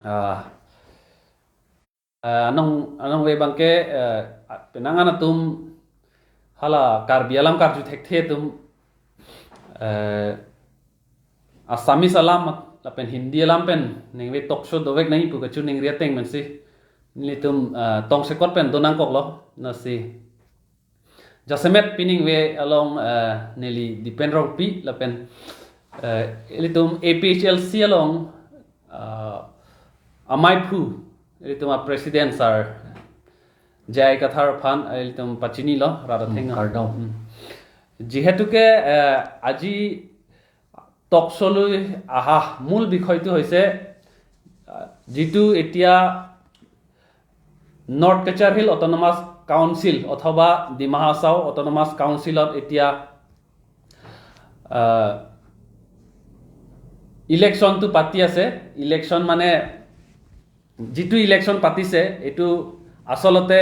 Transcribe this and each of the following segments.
Anong anong we bangke penangan atum hala Karbi alam karju thekte tum Assamese alam lapen Hindi alam pen ningwe talk show dovek nahi pu kachu ningria teng men si nilitum tong sekot pen donang kok lo na si jasemet pining we along nili depend rong pi lapen ilitum APHLC along amai phu ilitum president sir Jai kathar phan ilitum pachini lo rarathenga যিহেতুকে আজি টক শ্ব'লৈ অহা মূল বিষয়টো হৈছে যিটো এতিয়া north Cachar hill autonomous council অথবা Dima Hasao autonomous কাউন্সিলত এতিয়া ইলেকশ্যনটো পাতি আছে। ইলেকশ্যন মানে যিটো ইলেকশ্যন পাতিছে এইটো আচলতে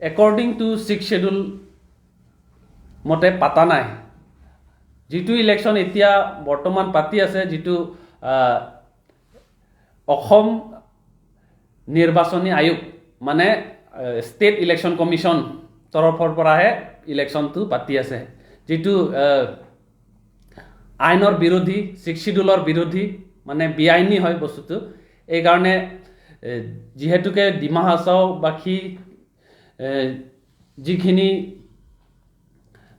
একৰ্ডিং টু ছিক্স শ্বেডিউল মতে পাতা নাই। যিটো ইলেকশ্যন এতিয়া বৰ্তমান পাতি আছে, যিটো অসম নিৰ্বাচনী আয়োগ মানে ষ্টেট ইলেকশ্যন কমিশ্যন তৰফৰ পৰাহে ইলেকশ্যনটো পাতি আছে, যিটো আইনৰ বিৰোধী, ছিক্স শ্বেডিউলৰ বিৰোধী, মানে বেআইনী হয় বস্তুটো। এইকাৰণে যিহেতুকে ডিমা হাছাওবাসী যিখিনি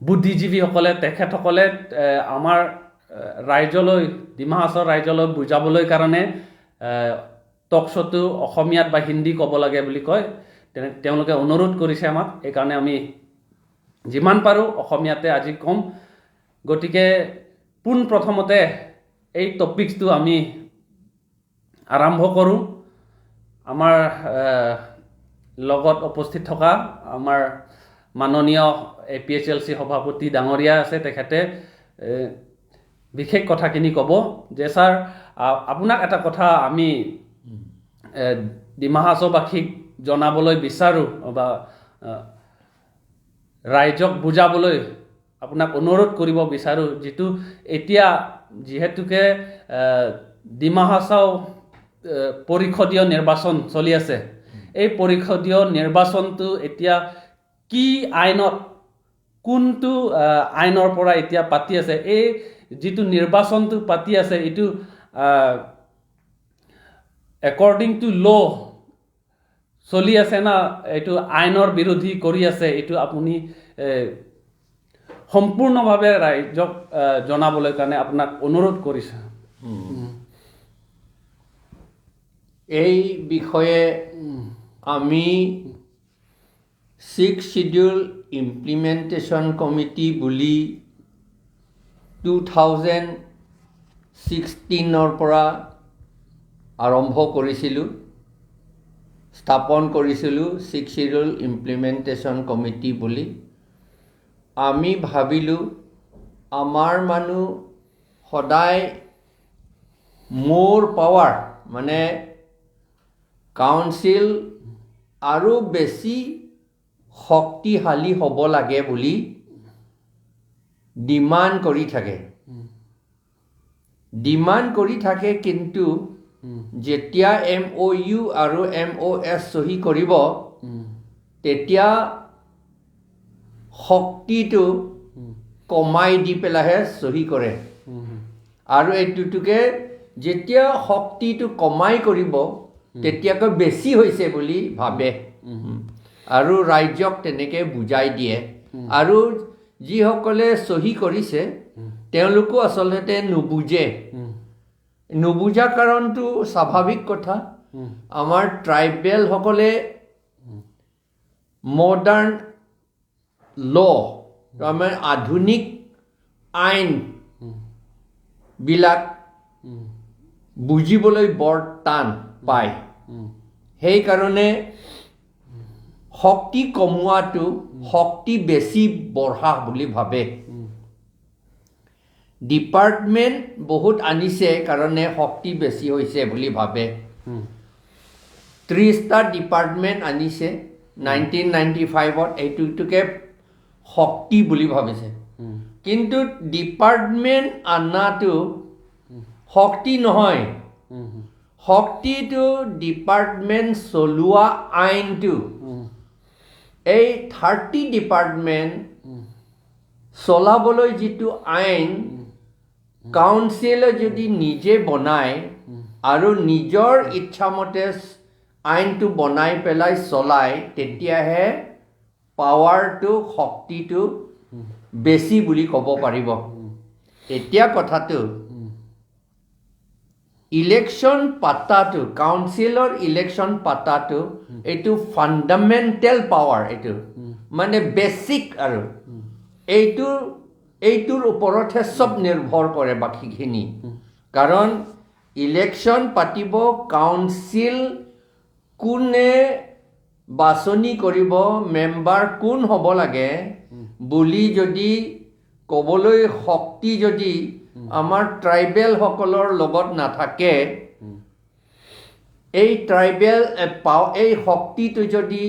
বুদ্ধিজীৱীসকলে তেখেতসকলে আমাৰ ৰাইজলৈ, ডিমা হাছাও ৰাইজলৈ বুজাবলৈ কাৰণে টক শ্ব'টো অসমীয়াত বা হিন্দী ক'ব লাগে বুলি কয়, তেওঁলোকে অনুৰোধ কৰিছে আমাক। এইকাৰণে আমি যিমান পাৰোঁ অসমীয়াতে আজি ক'ম। গতিকে পোনপ্ৰথমতে এই টপিকটো আমি আৰম্ভ কৰোঁ। আমাৰ লগত উপস্থিত থকা আমাৰ মাননীয় APHLC সভাপতি ডাঙৰীয়া আছে, তেখেতে বিশেষ কথাখিনি ক'ব যে ছাৰ আপোনাক এটা কথা আমি ডিমা হাছাওবাসীক জনাবলৈ বিচাৰোঁ বা ৰাইজক বুজাবলৈ আপোনাক অনুৰোধ কৰিব বিচাৰোঁ, যিটো এতিয়া যিহেতুকে ডিমা হাছাও পৰিষদীয় নিৰ্বাচন চলি আছে, এই পৰিষদীয় নিৰ্বাচনটো এতিয়া কি আইনত, কোনটো আইনৰ পৰা এতিয়া পাতি আছে, এই যিটো নিৰ্বাচনটো পাতি আছে এইটো একৰ্ডিং টু ল' চলি আছে না এইটো আইনৰ বিৰোধী কৰি আছে, এইটো আপুনি সম্পূৰ্ণভাৱে ৰাইজক জনাবলৈ কাৰণে আপোনাক অনুৰোধ কৰিছোঁ। এই বিষয়ে আমি ছিক্স শ্বেডিউল ইমপ্লিমেণ্টেশ্যন কমিটি বুলি 2016ৰ পৰা আৰম্ভ কৰিছিলোঁ, স্থাপন কৰিছিলোঁ ছিক্স শ্বেডিউল ইমপ্লিমেণ্টেশ্যন কমিটি বুলি। আমি ভাবিলোঁ আমাৰ মানুহ সদায় মোৰ পাৱাৰ মানে কাউন্সিল আৰু বেছি শক্তিশালী হ'ব লাগে বুলি ডিমাণ্ড কৰি থাকে, ডিমাণ্ড কৰি থাকে। কিন্তু যেতিয়া MOU আৰু MOS চহী কৰিব তেতিয়া শক্তিটো কমাই দি পেলাইহে চহী কৰে, আৰু এইটোকে যেতিয়া শক্তিটো কমাই কৰিব তেতিয়াকৈ বেছি হৈছে বুলি ভাবে আৰু ৰাইজক তেনেকৈ বুজাই দিয়ে। আৰু যিসকলে চহী কৰিছে তেওঁলোকো আচলতে নুবুজে। নুবুজা কাৰণটো স্বাভাৱিক কথা, আমাৰ ট্ৰাইবেলসকলে মডাৰ্ণ ল' তাৰমানে আধুনিক আইনবিলাক বুজিবলৈ বৰ টান পায়। সেইকাৰণে শক্তি কমোৱাটো শক্তি বেছি বঢ়া বুলি ভাবে। ডিপাৰ্টমেণ্ট বহুত আনিছে কাৰণে শক্তি বেছি হৈছে বুলি ভাবে। 30টা ডিপাৰ্টমেণ্ট আনিছে 1995ত, এইটোকে শক্তি বুলি ভাবিছে। কিন্তু ডিপাৰ্টমেণ্ট অনাটো শক্তি নহয়। শক্তিটো ডিপাৰ্টমেণ্ট চলোৱা আইনটো, এই 30 ডিপাৰ্টমেণ্ট চলাবলৈ যিটো আইন কাউন্সিলে যদি নিজে বনায় আৰু নিজৰ ইচ্ছামতে আইনটো বনাই পেলাই চলায়, তেতিয়াহে পাৱাৰটো, শক্তিটো বেছি বুলি ক'ব পাৰিব। এতিয়া কথাটো ইলেকশ্যন পাতাটো, কাউন্সিলৰ ইলেকশ্যন পাতাটো এইটো ফাণ্ডামেণ্টেল পাৱাৰ, এইটো মানে বেচিক, আৰু এইটোৰ ওপৰতহে চব নিৰ্ভৰ কৰে বাকীখিনি। কাৰণ ইলেকশ্যন পাতিব কাউন্সিল কোনে বাছনি কৰিব, মেম্বাৰ কোন হ'ব লাগে বুলি যদি ক'বলৈ শক্তি যদি আমাৰ ট্ৰাইবেলসকলৰ লগত নাথাকে, এই ট্ৰাইবেল এই শক্তিটো যদি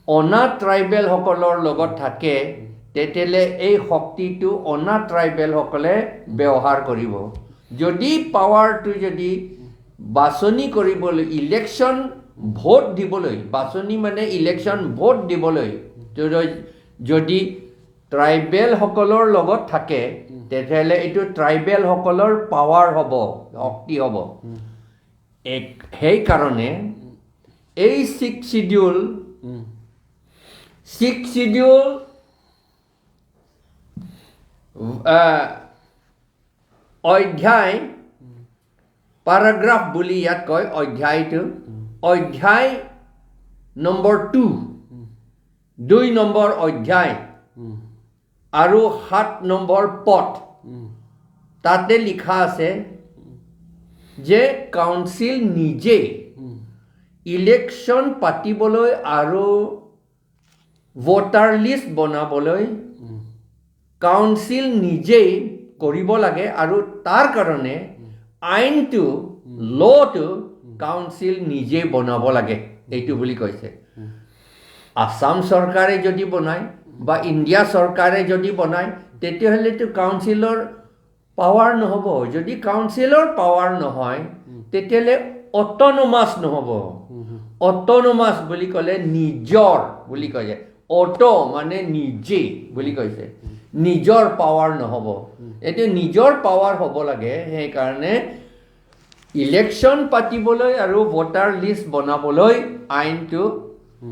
অনা ট্ৰাইবেলসকলৰ লগত থাকে, তেতিয়াহ'লে এই শক্তিটো অনা ট্ৰাইবেলসকলে ব্যৱহাৰ কৰিব। যদি পাৱাৰটো যদি বাছনি কৰিবলৈ, ইলেকশ্যন ভোট দিবলৈ, বাছনি মানে ইলেকশ্যন ভোট দিবলৈ যদি ট্ৰাইবেলসকলৰ লগত থাকে, তেতিয়াহ'লে এইটো ট্ৰাইবেলসকলৰ পাৱাৰ হ'ব, শক্তি হ'ব। সেইকাৰণে এই ছিক্স চিডিউল অধ্যায় পাৰাগ্ৰাফ বুলি ইয়াত কয়, অধ্যায়টো অধ্যায় নম্বৰ 2, 2 নম্বৰ অধ্যায় আৰু 7 নম্বৰ পদ, তাতে লিখা আছে যে কাউন্সিল নিজে ইলেকশ্যন পাতিবলৈ আৰু ভোটাৰ লিষ্ট বনাবলৈ কাউন্সিল নিজেই কৰিব লাগে, আৰু তাৰ কাৰণে আইনটো, ল'টো কাউন্সিল নিজেই বনাব লাগে, এইটো বুলি কৈছে। আছাম চৰকাৰে যদি বনায় বা ইণ্ডিয়া চৰকাৰে যদি বনায়, তেতিয়াহ'লেতো কাউন্সিলৰ পাৱাৰ নহ'ব। যদি কাউন্সিলৰ পাৱাৰ নহয়, তেতিয়াহ'লে অট'নমাছ নহ'ব। অট'নমাছ বুলি ক'লে নিজৰ বুলি কৈছে, অট' মানে নিজে বুলি কৈছে, নিজৰ পাৱাৰ নহ'ব। এইটো নিজৰ পাৱাৰ হ'ব লাগে। সেইকাৰণে ইলেকশ্যন পাতিবলৈ আৰু ভোটাৰ লিষ্ট বনাবলৈ আইনটো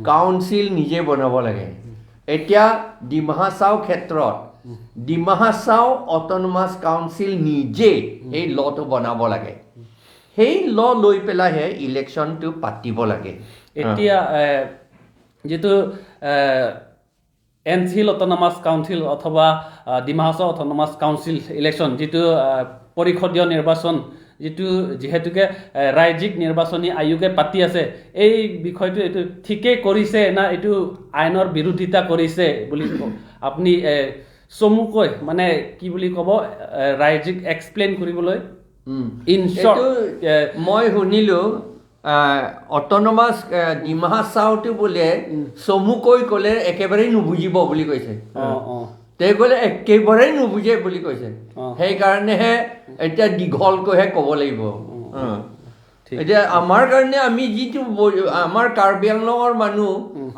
কাউন্সিল নিজে বনাব লাগে। এতিয়া ডিমা হাছাও ক্ষেত্ৰত ডিমা হাছাও অট'নমাছ কাউন্সিল নিজে এই ল'টো বনাব লাগে, সেই ল' লৈ পেলাইহে ইলেকশ্যনটো পাতিব লাগে। এতিয়া যিটো N C hill autonomous council অথবা Dima Hasao autonomous council election, যিটো পৰিষদীয় নিৰ্বাচন, যিটো যিহেতুকে ৰাজ্যিক নিৰ্বাচনী আয়োগে পাতি আছে, এই বিষয়টো এইটো ঠিকেই কৰিছে না এইটো আইনৰ বিৰোধিতা কৰিছে বুলি আপুনি চমুকৈ মানে কি বুলি ক'ব ৰাজ্যিক এক্সপ্লেইন কৰিবলৈ ইন শ্বৰ্ট? মই শুনিলোঁ অট'নমাছ ডিমা হাছাওটো বোলে চমুকৈ ক'লে একেবাৰেই নুবুজিব বুলি কৈছে। তেওঁ ক'লে একেবাৰেই নুবুজে বুলি কৈছে, সেইকাৰণেহে এতিয়া দীঘলকৈহে ক'ব লাগিব। এতিয়া আমাৰ কাৰণে আমি যিটো আমাৰ কাৰ্বি আংলঙৰ মানুহ,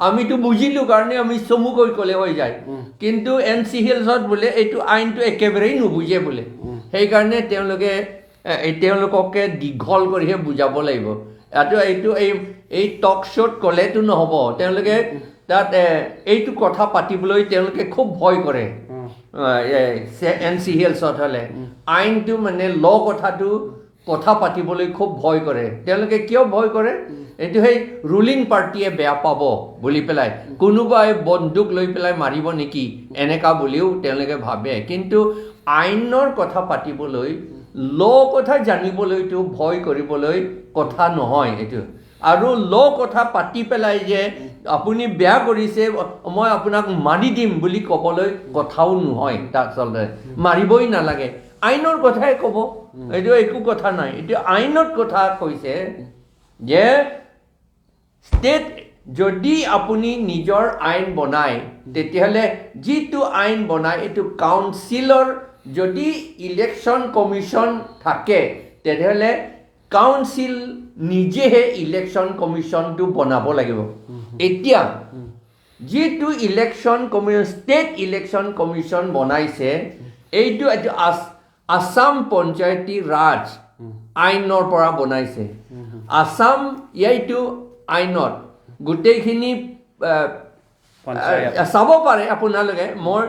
আমিতো বুজিলোঁ কাৰণে আমি চমুকৈ ক'লে হৈ যায়। কিন্তু এন চি হিলছত বোলে এইটো আইনটো একেবাৰেই নুবুজে বোলে, সেইকাৰণে তেওঁলোকে তেওঁলোককে দীঘল কৰিহে বুজাব লাগিব। ইয়াতো এইটো এই টক শ্ব'ত ক'লেতো নহ'ব, তেওঁলোকে তাত এইটো কথা পাতিবলৈ তেওঁলোকে খুব ভয় কৰে। এন চি হিলছত হ'লে আইনটো মানে ল' কথাটো কথা পাতিবলৈ খুব ভয় কৰে তেওঁলোকে। কিয় ভয় কৰে? এইটো সেই ৰুলিং পাৰ্টীয়ে বেয়া পাব বুলি পেলাই, কোনোবাই বন্দুক লৈ পেলাই মাৰিব নেকি এনেকা বুলিও তেওঁলোকে ভাবে। কিন্তু আইনৰ কথা পাতিবলৈ, ল' কথা জানিবলৈতো ভয় কৰিবলৈ কথা নহয় এইটো। আৰু ল' কথা পাতি পেলাই যে আপুনি বেয়া কৰিছে, মই আপোনাক মাৰি দিম বুলি ক'বলৈ কথাও নহয়। আচলতে মাৰিবই নালাগে, আইনৰ কথাই ক'ব, এইটো একো কথা নাই। এইটো আইনত কথা কৈছে যে ষ্টেট যদি আপুনি নিজৰ আইন বনায়, তেতিয়াহ'লে যিটো আইন বনায় এইটো কাউন্সিলৰ যদি ইলেকশ্যন কমিশ্যন থাকে, তেতিয়াহ'লে কাউন্সিল নিজেহে ইলেকশ্যন কমিশ্যনটো বনাব লাগিব। এতিয়া যিটো election commission, state election commission বনাইছে, এইটো এইটো আছাম পঞ্চায়তী ৰাজ আইনৰ পৰা বনাইছে। আছাম এইটো আইনত গোটেইখিনি পঞ্চায়ত চাব পাৰে আপোনালোকে। মই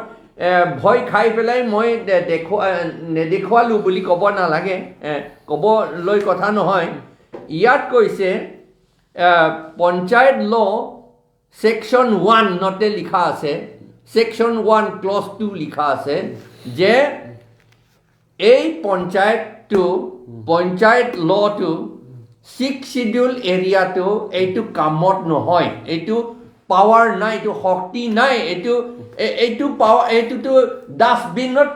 ভয় খাই পেলাই মই দেখুৱা নেদেখুৱালোঁ বুলি ক'ব নালাগে, ক'বলৈ কথা নহয়। ইয়াত কৈছে পঞ্চায়ত ল ছেকশ্যন 1তে লিখা আছে, ছেকশ্যন 1 ক্লজ 2 লিখা আছে যে এই পঞ্চায়তটো, পঞ্চায়ত লটো ছিক্স চিডিউল এৰিয়াটো এইটো কামত নহয়, এইটো পাৱাৰ নাই, এইটো শক্তি নাই, এইটো পাৱাৰ, এইটোতো ডাষ্টবিনত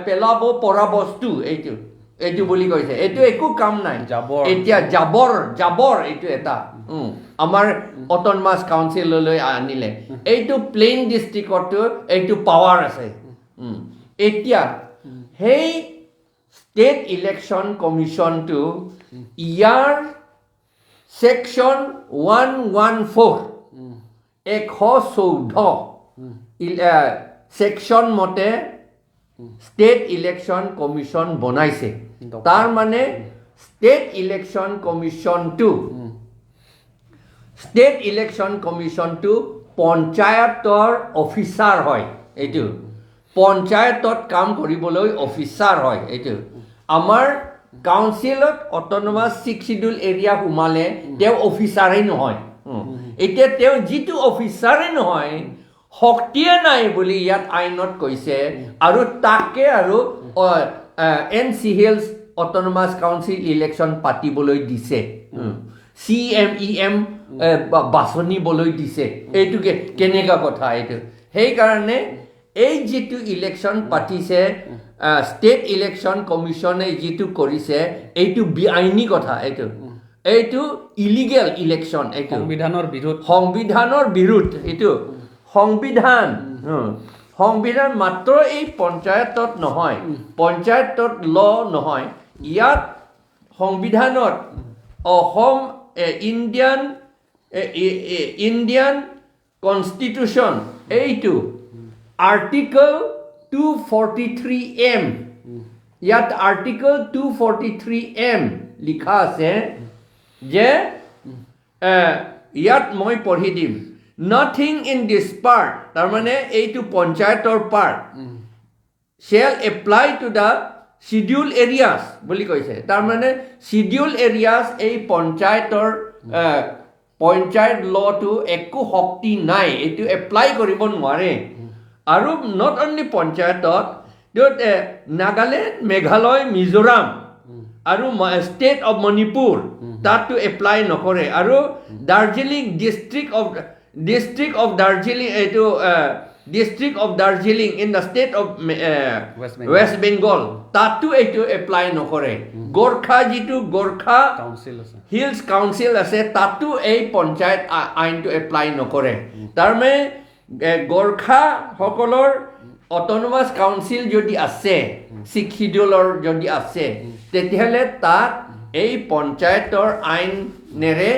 পেলাব পৰা বস্তু এইটো, এইটো বুলি কৈছে। এইটো একো কাম নাই, জাবৰ। এতিয়া জাবৰ, জাবৰ এইটো এটা আমাৰ অট'নমাছ কাউন্সিললৈ আনিলে। এইটো প্লেইন ডিষ্ট্ৰিক্টতো এইটো পাৱাৰ আছে। এতিয়া সেই ষ্টেট ইলেকশ্যন কমিশ্যনটো ইয়াৰ ছেকশ্যন 114, 114 ছেকশ্যন মতে ষ্টেট ইলেকশ্যন কমিশ্যন বনাইছে। তাৰ মানে ষ্টেট ইলেকশ্যন কমিশ্যনটো, ষ্টেট ইলেকশ্যন কমিশ্যনটো পঞ্চায়তৰ অফিচাৰ হয়, এইটো পঞ্চায়তত কাম কৰিবলৈ অফিচাৰ হয়। এইটো আমাৰ কাউন্সিলত অট'নমাছ ছিক্স চিডিউল এৰিয়া সোমালে তেওঁ অফিচাৰেই নহয়। এতিয়া তেওঁ যিটো অফিচাৰে নহয়, শক্তিয়ে নাই বুলি ইয়াত আইনত কৈছে, আৰু তাকে আৰু N C hills autonomous council election পাতিবলৈ দিছে, চি এম ই এম বাছনিবলৈ দিছে। এইটোকে কেনেকুৱা কথা এইটো? সেইকাৰণে এই যিটো ইলেকশ্যন পাতিছে, ষ্টেট ইলেকশ্যন কমিশ্যনে যিটো কৰিছে, এইটো বেআইনী কথা, এইটো ইলিগেল ইলেকশ্যন, এইটো সংবিধানৰ বিৰুদ্ধ, সংবিধানৰ বিৰুদ্ধ। এইটো সংবিধান, সংবিধান মাত্ৰ এই পঞ্চায়তত নহয়, পঞ্চায়তত ল নহয়, ইয়াত সংবিধানত অসম ইণ্ডিয়ান ইণ্ডিয়ান কনষ্টিটিউশ্যন এইটো আৰ্টিকল 243 এম, ইয়াত আৰ্টিকল 243 এম লিখা আছে যে ইয়াত মই পঢ়ি দিম, নাথিং ইন this part, তাৰমানে এইটো পঞ্চায়তৰ part, shall apply to the schedule areas বুলি কৈছে। তাৰমানে চিডিউল এৰিয়াছ এই পঞ্চায়তৰ পঞ্চায়ত লটো একো শক্তি নাই, এইটো এপ্লাই কৰিব নোৱাৰে। আৰু not only পঞ্চায়তত, নাগালেণ্ড, মেঘালয়, মিজোৰাম আৰু ষ্টেট অফ মণিপুৰ তাতো এপ্লাই নকৰে। আৰু দাৰ্জিলিং ডিষ্ট্ৰিক্ট অফ দাৰ্জিলিং, এইটো district of Darjeeling in the state of West Bengal. West Bengal তাতো এইটো এপ্লাই নকৰে। গোৰ্খা, যিটো গোৰ্খা কাউন্সিল আছে, হিলছ কাউন্সিল আছে, তাতো এই পঞ্চায়ত আইনটো এপ্লাই নকৰে। তাৰমানে গোৰ্খাসকলৰ অট'নমাছ কাউন্সিল যদি আছে, ছিক্স শিডিউলৰ যদি আছে, তেতিয়াহ'লে তাত এই পঞ্চায়তৰ আইনেৰে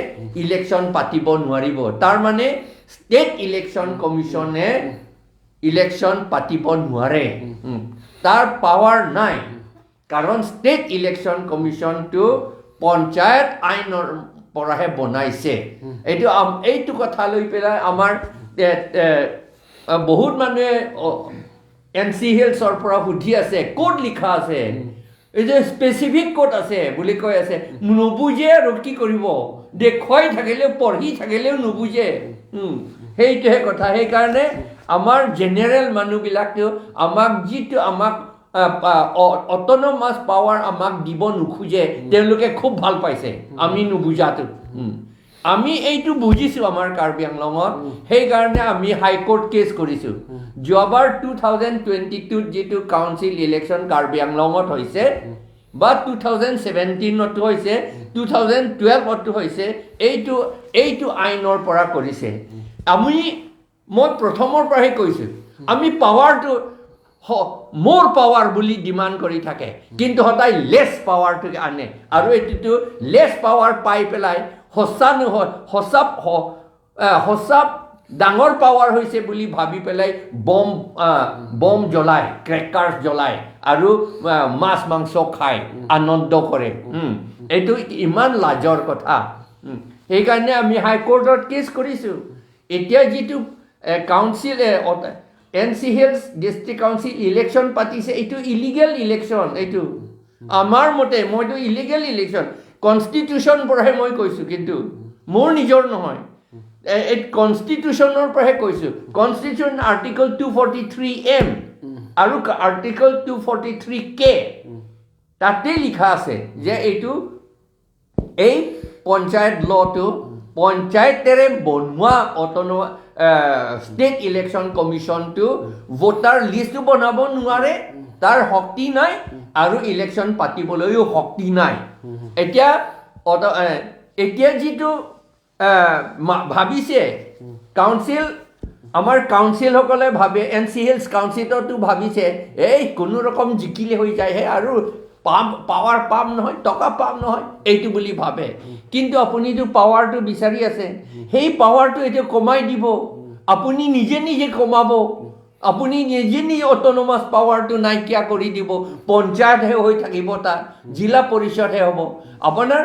ইলেকশ্যন পাতিব নোৱাৰিব। তাৰমানে ষ্টেট ইলেকশ্যন কমিশ্যনে ইলেকশ্যন পাতিব নোৱাৰে, তাৰ পাৱাৰ নাই, কাৰণ ষ্টেট ইলেকশ্যন কমিশ্যনটো পঞ্চায়ত আইনৰ পৰাহে বনাইছে। এইটো কথা লৈ পেলাই আমাৰ এ, এ, বহুত মানুহে এন চি হিলছৰ পৰা সুধি আছে, ক'ত লিখা আছে, এই যে স্পেচিফিক ক'ত আছে বুলি কৈ আছে। নুবুজে আৰু কি কৰিব, দেখুৱাই থাকিলেও পঢ়ি থাকিলেও নুবুজে। সেইটোহে কথা। সেইকাৰণে আমাৰ জেনেৰেল মানুহবিলাকেও আমাক যিটো আমাক অট'নমাছ পাৱাৰ আমাক দিব নোখোজে, তেওঁলোকে খুব ভাল পাইছে আমি নুবুজাটো। আমি এইটো বুজিছোঁ আমাৰ কাৰ্বি আংলঙত, সেইকাৰণে আমি হাইকোৰ্ট কেছ কৰিছোঁ। যোৱাবাৰ 2022ত যিটো কাউন্সিল ইলেকশ্যন কাৰ্বি আংলঙত হৈছে, বা 2017তো হৈছে, 2012তো হৈছে, এইটো আইনৰ পৰা কৰিছে। মই প্ৰথমৰ পৰাহে কৈছোঁ, আমি পাৱাৰটো মোৰ পাৱাৰ বুলি ডিমাণ্ড কৰি থাকে, কিন্তু সদায় লেছ পাৱাৰটো আনে। আৰু এইটোতো লেছ পাৱাৰ পাই পেলাই সঁচা নহয়, সঁচা সঁচা ডাঙৰ পাৱাৰ হৈছে বুলি ভাবি পেলাই বম জ্বলায়, ক্ৰেকাৰ্ছ জ্বলায় আৰু মাছ মাংস খায়, আনন্দ কৰে। এইটো ইমান লাজৰ কথা। সেইকাৰণে আমি হাইকোৰ্টত কেছ কৰিছোঁ। এতিয়া যিটো council, N C Hills District Council election পাতিছে, এইটো ইলিগেল ইলেকশ্যন। এইটো আমাৰ মতে, মইতো ইলিগেল ইলেকশ্যন কনষ্টিটিউশ্যন পৰাহে মই কৈছোঁ, কিন্তু মোৰ নিজৰ নহয়, এই কনষ্টিটিউশ্যনৰ পৰাহে কৈছোঁ। Constitution Article 243M আৰু আৰ্টিকল 243K, তাতেই লিখা আছে যে এইটো এই পঞ্চায়ত লটো পঞ্চায়তেৰে বনোৱা ষ্টেট ইলেকশ্যন কমিশ্যনটো ভোটাৰ লিষ্টটো বনাব নোৱাৰে, তাৰ শক্তি নাই আৰু ইলেকশ্যন পাতিবলৈও শক্তি নাই। এতিয়া যিটো ভাবিছে কাউন্সিল, আমাৰ কাউন্সিলসকলে ভাবে, এন চি হিলছ কাউন্সিলতো ভাবিছে এই কোনো ৰকম জিকিলে হৈ যায়হে আৰু পাম, পাৱাৰ পাম নহয়, টকা পাম নহয়, এইটো বুলি ভাবে। কিন্তু আপুনিতো পাৱাৰটো বিচাৰি আছে, সেই পাৱাৰটো এতিয়া কমাই দিব, আপুনি নিজে নিজে কমাব, আপুনি নিজে নিজে অট'নমাছ পাৱাৰটো নাইকিয়া কৰি দিব। পঞ্চায়তহে হৈ থাকিব, তাত জিলা পৰিষদহে হ'ব, আপোনাৰ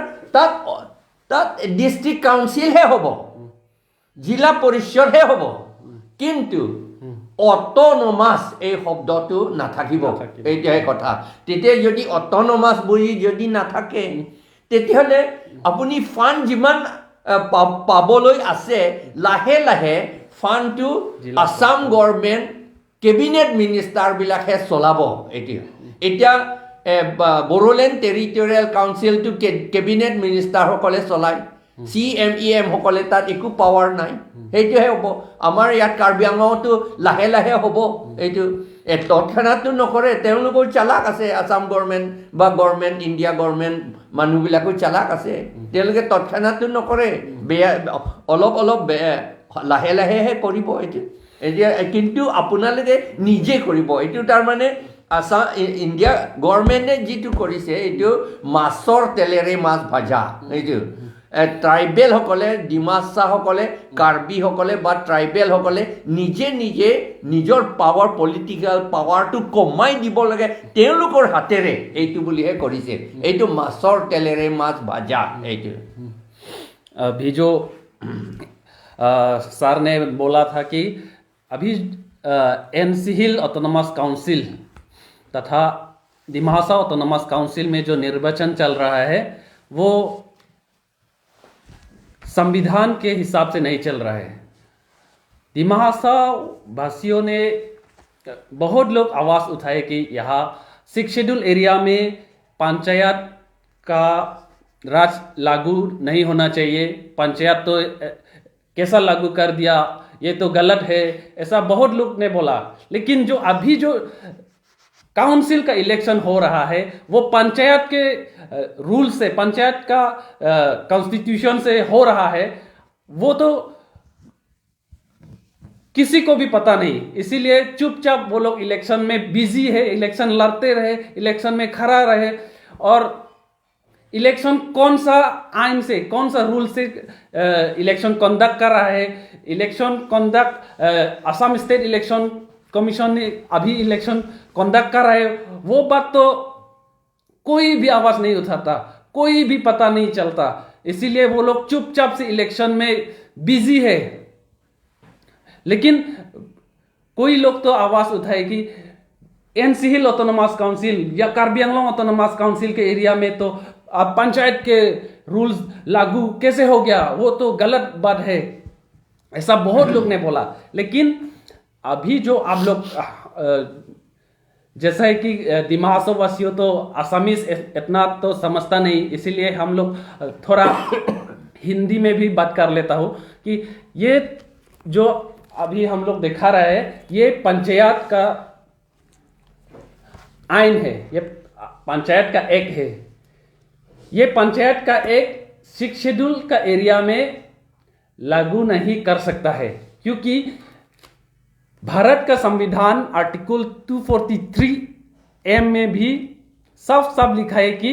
তাত ডিষ্ট্ৰিক্ট কাউন্সিলহে হ'ব, জিলা পৰিষদহে হ'ব, কিন্তু অট'নমাছ এই শব্দটো নাথাকিব। নাথাকিব। এইটোহে কথা। তেতিয়া যদি অট'নমাছ বুলি যদি নাথাকে, তেতিয়াহ'লে আপুনি ফাণ্ড যিমান পাবলৈ আছে, লাহে লাহে ফাণ্ডটো জিলা আছাম গভৰ্ণমেণ্ট কেবিনেট মিনিষ্টাৰবিলাকহে চলাব। এতিয়া বড়োলেণ্ড টেৰিটৰিয়েল কাউন্সিলটো কেবিনেট মিনিষ্টাৰসকলে চলায়, চি এম ই এমসকলে তাত একো পাৱাৰ নাই। সেইটোহে হ'ব। আমাৰ ইয়াত কাৰ্বি আংলঙতো লাহে লাহে হ'ব এইটো, তৎক্ষণাততো নকৰে। তেওঁলোকৰ চালাক আছে, আছাম গভৰ্ণমেণ্ট বা গভৰ্ণমেণ্ট, ইণ্ডিয়া গভৰ্ণমেণ্ট মানুহবিলাকো চালাক আছে, তেওঁলোকে তৎক্ষণাততো নকৰে, বেয়া অলপ অলপ বেয়া লাহে লাহেহে কৰিব এইটো। এতিয়া কিন্তু আপোনালোকে নিজে কৰিব এইটো। তাৰমানে আছাম ইণ্ডিয়া গভৰ্ণমেণ্টে যিটো কৰিছে, এইটো মাছৰ তেলেৰে মাছ ভজা। এইটো ট্ৰাইবেলসকলে, ডিমাচাসকলে, কাৰ্বিসকলে বা ট্ৰাইবেলসকলে নিজে নিজে নিজৰ পাৱাৰ, পলিটিকেল পাৱাৰটো কমাই দিব লাগে তেওঁলোকৰ হাতেৰে, এইটো বুলিহে কৰিছে। এইটো মাছৰ তেলেৰে মাছ ভাজা এইটো। अभी जो सर ने बोला था कि अभी एन सी हिल ऑटोनॉमस काउंसिल तथा डिमा हासाओ ऑटोनॉमस काउंसिल में जो निर्वाचन चल रहा है, वो संविधान के हिसाब से नहीं चल रहा है। डिमा हासाओ वासियों ने बहुत लोग आवाज़ उठाए कि यहाँ सिक्स शेड्यूल एरिया में पंचायत का राज लागू नहीं होना चाहिए, पंचायत तो कैसा लागू कर दिया, ये तो गलत है, ऐसा बहुत लोग ने बोला। लेकिन जो अभी जो काउंसिल का इलेक्शन हो रहा है, वो पंचायत के रूल से, पंचायत का कॉन्स्टिट्यूशन से हो रहा है, वो तो किसी को भी पता नहीं। इसीलिए चुपचाप वो लोग इलेक्शन में बिजी है, इलेक्शन लड़ते रहे, इलेक्शन में खड़ा रहे और इलेक्शन कौन सा आइन से, कौन सा रूल से इलेक्शन कंडक्ट कर रहा है, election conduct Assam State Election Commission ने अभी इलेक्शन कंडक्ट कर रहा है, वो बात तो कोई भी आवाज नहीं उठाता, कोई भी पता नहीं चलता। इसीलिए वो लोग चुपचाप से इलेक्शन में बिजी है। लेकिन कोई लोग तो आवाज उठाए कि एनसी हिल ऑटोनोमस काउंसिल या कार्बी आंगलोंग ऑटोनोमस काउंसिल के एरिया में तो अब पंचायत के रूल्स लागू कैसे हो गया, वो तो गलत बात है, ऐसा बहुत लोग ने बोला। लेकिन अभी जो आप लोग जैसा है कि डिमा हासाओ वासियों तो आसामीज इतना तो समझता नहीं, इसीलिए हम लोग थोड़ा हिंदी में भी बात कर लेता हूँ कि ये जो अभी हम लोग दिखा रहे हैं, ये पंचायत का आइन है, ये पंचायत का एक है। ये पंचायत का एक सिक्स शेड्यूल का एरिया में लागू नहीं कर सकता है, क्योंकि भारत का संविधान आर्टिकल 243 एम में भी साफ साफ लिखा है कि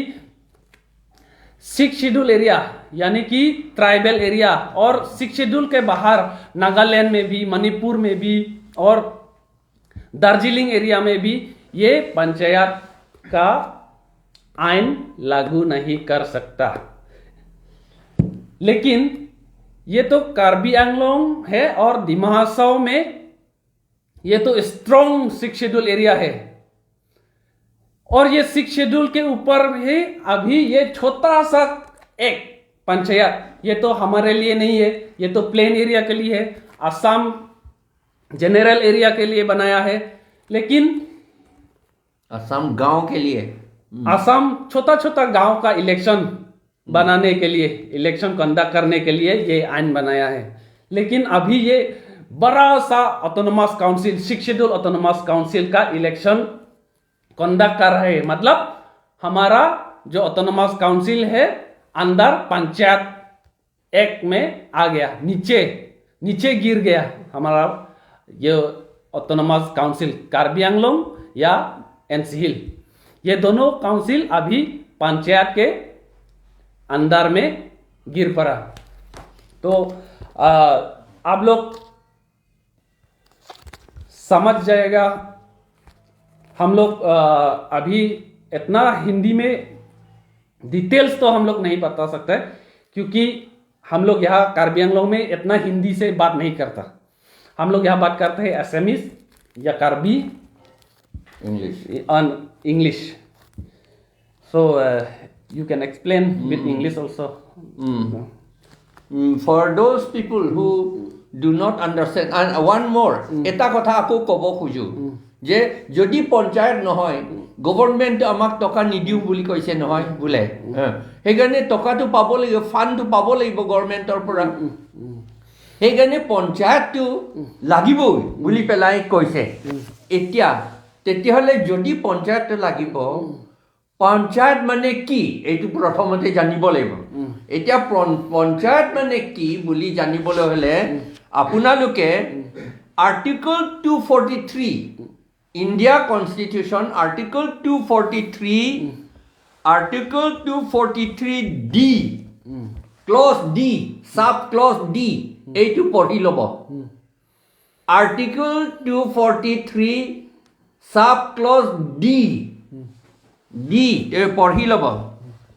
सिक्स शेड्यूल एरिया, यानी कि ट्राइबल एरिया, और सिक्स शेड्यूल के बाहर नागालैंड में भी, मणिपुर में भी और दार्जिलिंग एरिया में भी ये पंचायत का आइन लागू नहीं कर सकता। लेकिन ये तो कार्बी आंगलोंग है और डिमा हासाओ में ये तो स्ट्रॉन्ग सिक्स शेड्यूल एरिया है, और ये सिक्स शेड्यूल के ऊपर भी अभी ये छोटा सा एक पंचायत, ये तो हमारे लिए नहीं है, ये तो प्लेन एरिया के लिए है, असम जनरल एरिया के लिए बनाया है। लेकिन असम गांव के लिए, असम छोटा छोटा गांव का इलेक्शन बनाने के लिए, इलेक्शन कंडक्ट करने के लिए ये आइन बनाया है। लेकिन अभी ये बड़ा सा autonomous council, six schedule autonomous council का इलेक्शन कंडक्ट कर रहे हैं। मतलब हमारा जो ऑटोनोमस काउंसिल है अंदर पंचायत एक में आ गया, नीचे नीचे गिर गया हमारा ये ऑटोनोमस काउंसिल कार्बी आंगलोंग या एनसी हिल, ये दोनों काउंसिल अभी पंचायत के अंदर में गिर पड़ा। तो आप लोग समझ जाएगा, हम लोग अभी इतना हिंदी में डिटेल्स तो हम लोग नहीं बता सकते, क्योंकि हम लोग यहाँ कार्बी आंगलोंग में इतना हिंदी से बात नहीं करता। हम लोग यहाँ बात करते हैं असमीज या Karbi English on English. So you can explain with English also. For those people who do not understand, and one more, এটা কথা আকৌ ক'ব খোজো যে যদি পঞ্চায়ত নহয়, গভৰ্ণমেণ্টে আমাক টকা নিদিওঁ বুলি কৈছে নহয় বোলে, সেইকাৰণে টকাটো পাব লাগিব, ফাণ্ডটো পাব লাগিব গভৰ্ণমেণ্টৰ পৰা, সেইকাৰণে পঞ্চায়তটো লাগিবই বুলি পেলাই কৈছে। এতিয়া তেতিয়াহ'লে যদি পঞ্চায়তটো লাগিব, পঞ্চায়ত মানে কি এইটো প্ৰথমতে জানিব লাগিব। এতিয়া পঞ্চায়ত মানে কি বুলি জানিবলৈ হ'লে আপোনালোকে article 243 India constitution, article 243, article 243 D, clause D, sub clause D, এইটো পঢ়ি ল'ব। Article 243 sub clause D, D এই পঢ়ি ল'ব।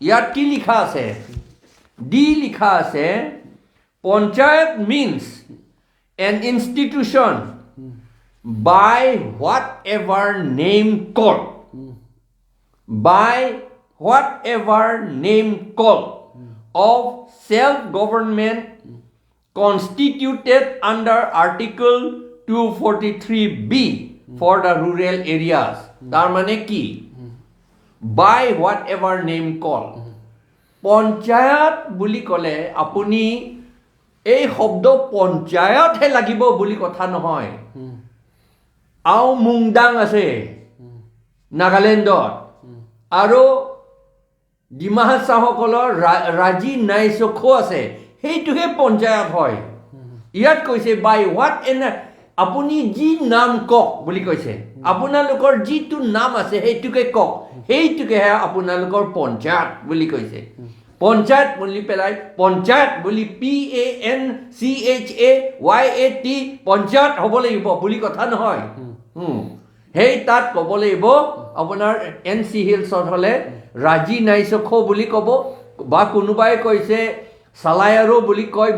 ইয়াত কি লিখা আছে? ডি লিখা আছে, panchayat means an institution by whatever name called, by whatever name called of self-government constituted under Article 243B for the rural areas. তাৰ মানে কি? By whatever name called. Panchayat বুলি ক'লে আপুনি এই শব্দ পঞ্চায়তহে লাগিব বুলি কথা নহয়। আও মুংদাং আছে নাগালেণ্ডত, আৰু ডিমা হাছাওসকলৰ ৰাজি নাইচখো আছে, সেইটোহে পঞ্চায়ত হয়। ইয়াত কৈছে বাই what N, আপুনি যি নাম কওক বুলি কৈছে, আপোনালোকৰ যিটো নাম আছে সেইটোকে কওক, সেইটোকেহে আপোনালোকৰ পঞ্চায়ত বুলি কৈছে। পঞ্চায়ত বুলি পেলাই পঞ্চায়ত বুলি PANCHAYAT panchayat হ'ব লাগিব বুলি কথা নহয়। সেই তাত ক'ব লাগিব আপোনাৰ এন চি হিলছত হ'লে ৰাজি নাইচখো বুলি ক'ব, বা কোনোবাই কৈছে চালায়াৰো বুলি কয়,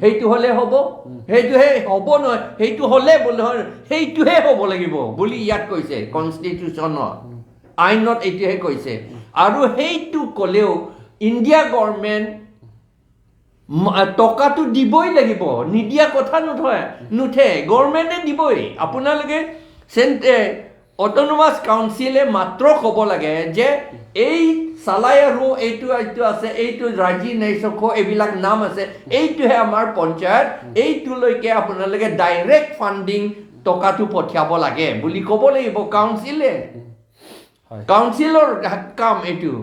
সেইটো হ'লে হ'ব, সেইটোহে হ'ব নহয়, সেইটো হ'লে নহয়, সেইটোহে হ'ব লাগিব বুলি ইয়াত কৈছে কনষ্টিটিউশ্যনত, আইনত এইটোহে কৈছে। আৰু সেইটো ক'লেও ইণ্ডিয়া গভৰ্ণমেণ্ট টকাটো দিবই লাগিব, নিদিয়া কথা নুঠে, গভৰ্ণমেণ্টে দিবই। আপোনালোকে অট'নমাছ কাউন্সিলে মাত্ৰ ক'ব লাগে যে এই চালায়াৰো এইটো এইটো আছে, এইটো ৰাজি নাইচখ, এইবিলাক নাম আছে, এইটোহে আমাৰ পঞ্চায়ত, এইটোলৈকে আপোনালোকে ডাইৰেক্ট ফাণ্ডিং টকাটো পঠিয়াব লাগে বুলি ক'ব লাগিব কাউন্সিলে। কাউন্সিলৰ কাম এইটো।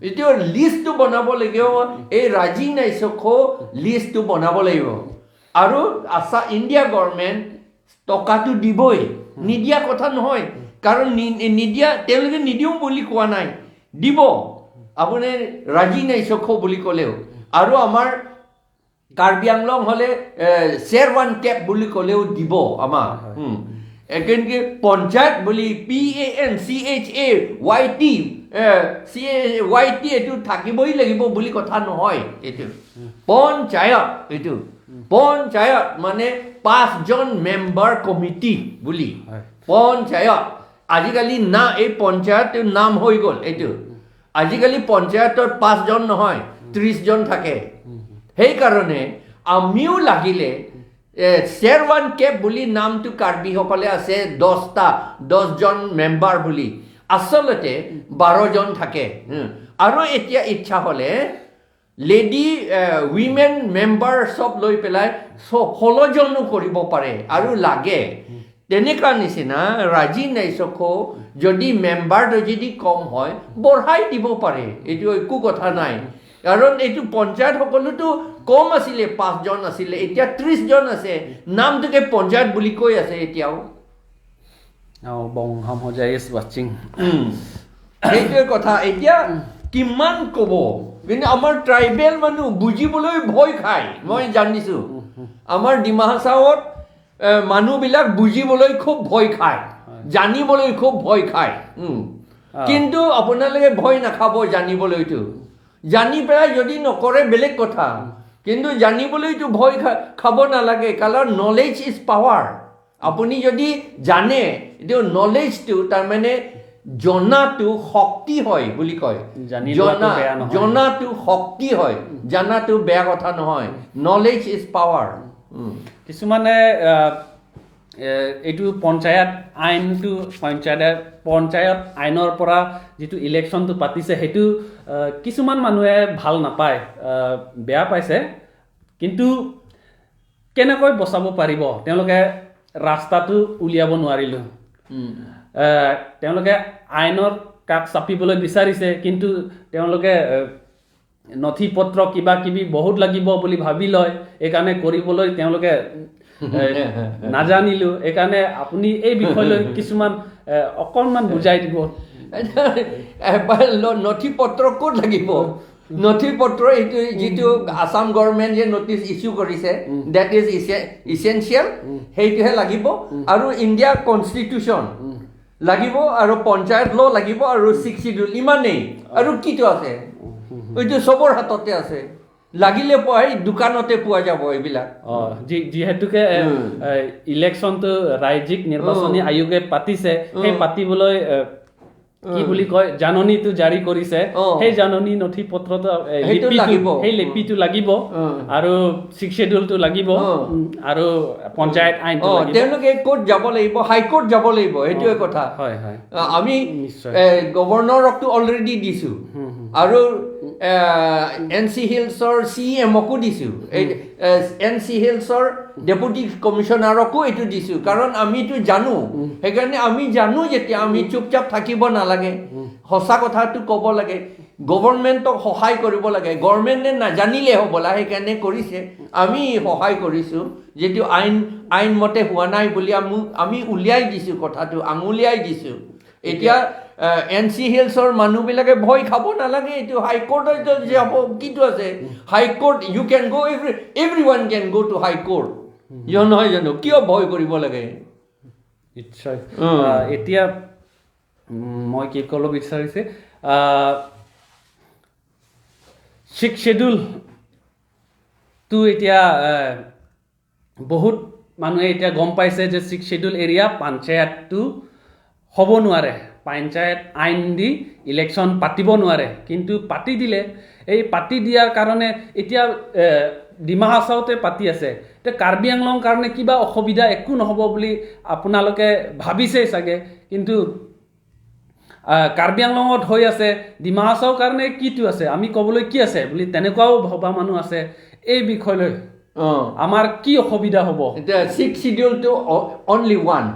এইটো লিষ্টটো বনাব লাগিব, এই ৰাজি নাইচখ লিষ্টটো বনাব লাগিব। আৰু আছা ইণ্ডিয়া গভৰ্ণমেণ্ট টকাটো দিবই, নিদিয়া কথা নহয়। কাৰণ নিদিয়া তেওঁলোকে নিদিওঁ বুলি কোৱা নাই, দিব। আপুনি ৰাজি নাই চখ বুলি ক'লেও। আৰু আমাৰ কাৰ্বি আংলং হ'লে শ্বেৰৱান কেপ বুলি ক'লেও দিব আমাক। কিন্তু পঞ্চায়ত বুলি PANCHAYT CAYT এইটো থাকিবই লাগিব বুলি কথা নহয়। এইটো পঞ্চায়ত, এইটো পঞ্চায়ত মানে 5জন মেম্বাৰ কমিটি বুলি পঞ্চায়ত। আজিকালি না এই পঞ্চায়ত নাম হৈ গ'ল এইটো। আজিকালি পঞ্চায়তত 5জন নহয় 30জন থাকে। সেইকাৰণে আমিও লাগিলে শ্বেৰৱান কেপ বুলি নামটো কাৰ্বিসকলে আছে 10জন মেম্বাৰ বুলি, আচলতে 12জন থাকে। আৰু এতিয়া ইচ্ছা হ'লে লেডি উইমেন মেম্বাৰ চব লৈ পেলাই 16জনো কৰিব পাৰে আৰু লাগে। তেনেকুৱা নিচিনা ৰাজি নাইচকো যদি মেম্বাৰটো যদি কম হয় বঢ়াই দিব পাৰে, এইটো একো কথা নাই। কাৰণ এইটো পঞ্চায়ত সকলোতো কম আছিলে, 5জন আছিলে, এতিয়া 30জন আছে। নামটোকে পঞ্চায়ত বুলি কৈ আছে এতিয়াও। সেইটোৱে কথা। এতিয়া কিমান ক'ব, কিন্তু আমাৰ ট্ৰাইবেল মানুহ বুজিবলৈ ভয় খায়। মই জানিছোঁ আমাৰ ডিমা হাছাওত মানুহবিলাক বুজিবলৈ খুব ভয় খায়, জানিবলৈ খুব ভয় খায়। কিন্তু আপোনালোকে ভয় নাখাব জানিবলৈতো। জানি পেলাই যদি নকৰে বেলেগ কথা, কিন্তু জানিবলৈতো ভয় খাব নালাগে। কাৰণ নলেজ is power. আপুনি যদি জানে, এইটো নলেজটো তাৰমানে জনাটো শক্তি হয় বুলি কয়। জনাটো শক্তি হয়, জানাটো বেয়া কথা নহয়। Knowledge is power. কিছুমানে এইটো পঞ্চায়ত আইনটো, পঞ্চায়ত আইনৰ পৰা যিটো ইলেকশ্যনটো পাতিছে সেইটো কিছুমান মানুহে ভাল নাপায়, বেয়া পাইছে। কিন্তু কেনেকৈ বচাব পাৰিব? তেওঁলোকে ৰাস্তাটো উলিয়াব নোৱাৰিলোঁ। তেওঁলোকে আইনৰ কাষ চাপিবলৈ বিচাৰিছে, কিন্তু তেওঁলোকে নথি পত্ৰ কিবা কিবি বহুত লাগিব বুলি ভাবি লয়। এইকাৰণে কৰিবলৈ তেওঁলোকে নাজানিলোঁ। এইকাৰণে আপুনি এই বিষয়লৈ কিছুমান অকণমান বুজাই দিব। নথি পত্ৰ ক'ত লাগিব? নথি পত্ৰ এইটো যিটো আছাম গভৰ্ণমেণ্ট যে নটিচ ইছ্যু কৰিছে, that is essential, সেইটোহে লাগিব। আৰু ইণ্ডিয়া কনষ্টিটিউশ্যন লাগিব, আৰু পঞ্চায়ত ল লাগিব, আৰু 6 শিডিউল, ইমানেই। আৰু কিটো আছে? এইটো চবৰ হাততে আছে, লাগিলে পোৱা দোকানতে পোৱা যাব এইবিলাক। যিহেতুকে ইলেকশ্যনটো ৰাজ্যিক নিৰ্বাচনী আয়োগে পাতিছে, সেই পাতিবলৈ কি বুলি কয় জাননীটো জাৰি কৰিছে। সেই জাননী নথি পত্ৰটো সেই লিপিটো লাগিব, আৰু 6 শিডিউলটো লাগিব, আৰু পঞ্চায়ত আইন। তেওঁলোকে ক'ত যাব লাগিব? হাইকোৰ্ট যাব লাগিব, সেইটোৱে কথা। হয় হয়, আমি গভৰ্ণৰকটো অলৰেডি দিছোঁ, আৰু এন চি হিলছৰ চি এমকো দিছোঁ, এন চি হিলছৰ ডেপুটি কমিশ্যনাৰকো এইটো দিছোঁ। কাৰণ আমিতো জানো, সেইকাৰণে আমি জানো যেতিয়া আমি চুপচাপ থাকিব নালাগে, সঁচা কথাটো ক'ব লাগে, গভৰ্ণমেণ্টক সহায় কৰিব লাগে। গভৰ্ণমেণ্টে নাজানিলে হ'বলা, সেইকাৰণে কৰিছে, আমি সহায় কৰিছোঁ। যিটো আইনমতে হোৱা নাই বুলি আমি উলিয়াই দিছোঁ, কথাটো আঙুলিয়াই দিছোঁ। এতিয়া এন চি হিলছৰ মানুহবিলাকে ভয় খাব নালাগে, এইটো হাইকোৰ্টত যাব কিটো আছে। High court you can go, every one can go to high court, নহয় জানো? কিয় ভয় কৰিব লাগে? নিশ্চয়। এতিয়া মই কি ক'ব বিচাৰিছে, 6 শ্বেডিউলটো এতিয়া বহুত মানুহে এতিয়া গম পাইছে যে 6 শ্বেডিউল এৰিয়া পঞ্চায়তটো হ'ব নোৱাৰে, পঞ্চায়ত আইন দি ইলেকশ্যন পাতিব নোৱাৰে। কিন্তু পাতি দিলে, এই পাতি দিয়াৰ কাৰণে এতিয়া ডিমা হাছাওতে পাতি আছে। এতিয়া কাৰ্বি আংলং কাৰণে কিবা অসুবিধা একো নহ'ব বুলি আপোনালোকে ভাবিছেই চাগে, কিন্তু কাৰ্বি আংলঙত হৈ আছে, ডিমা হাছাওৰ কাৰণে কিটো আছে, আমি ক'বলৈ কি আছে বুলি তেনেকুৱাও ভবা মানুহ আছে। এই বিষয়লৈ আমাৰ কি অসুবিধা হ'ব? এতিয়া 6 শিডিউলটো only one,